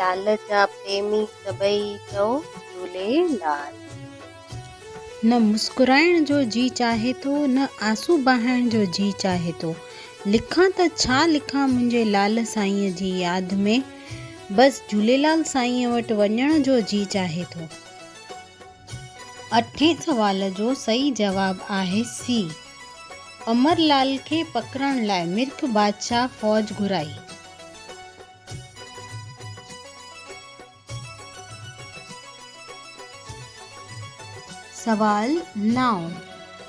لال جا پريمي سڀئي چئو جهوليلال. نه مسڪرائڻ جو جي چاهي ٿو نه آنسو بهائڻ جو جي چاهي ٿو. لکان ته ڇا لکان منهنجي لال سائينء جي ياد ۾ بس جهوليلال سائينء وٽ وڃڻ جو جي چاهي ٿو. اٺين سوال جو صحيح جواب آهي سي. امر لال کي پڪڙڻ لاء مرک بادشاهه فوج گهرائي. سوال نائون،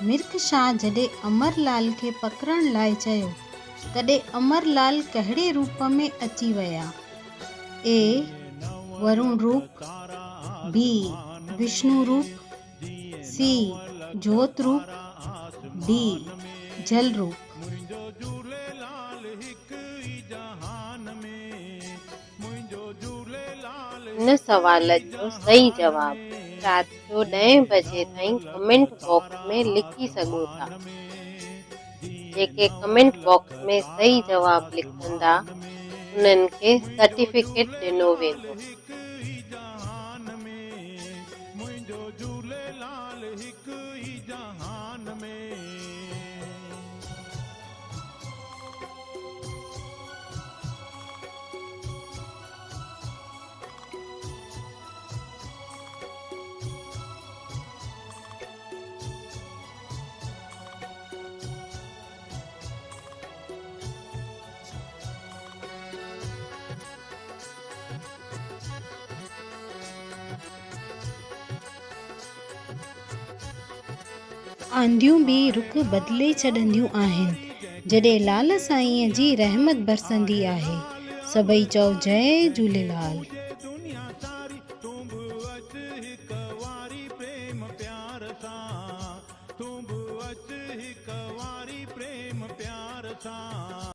مرک شاهه جڏهن امر لال کي پڪڙڻ لاء چيو، تڏهن امر لال ڪهڙي روپ ۾ اچي ويا؟ اي، ورون روپ، بي، وشنو روپ، سي، جوت روپ، ڊي، جل روپ. هن سوال جو صحيح جواب رات جو ڏهين بجي تائين ڪمينٽ باڪس ۾ لکي سگهو ٿا. جيڪي ڪمينٽ باڪس ۾ صحيح جواب لکندا انهن کي سرٽيفڪيٽ ڏنو ويندو. آنڌيون به رخ بدلي ڇڏنديون آهن، جڏهن لال سائينء جي رحمت برسندي آهي. سڀئي چئو جئي جهوليلال.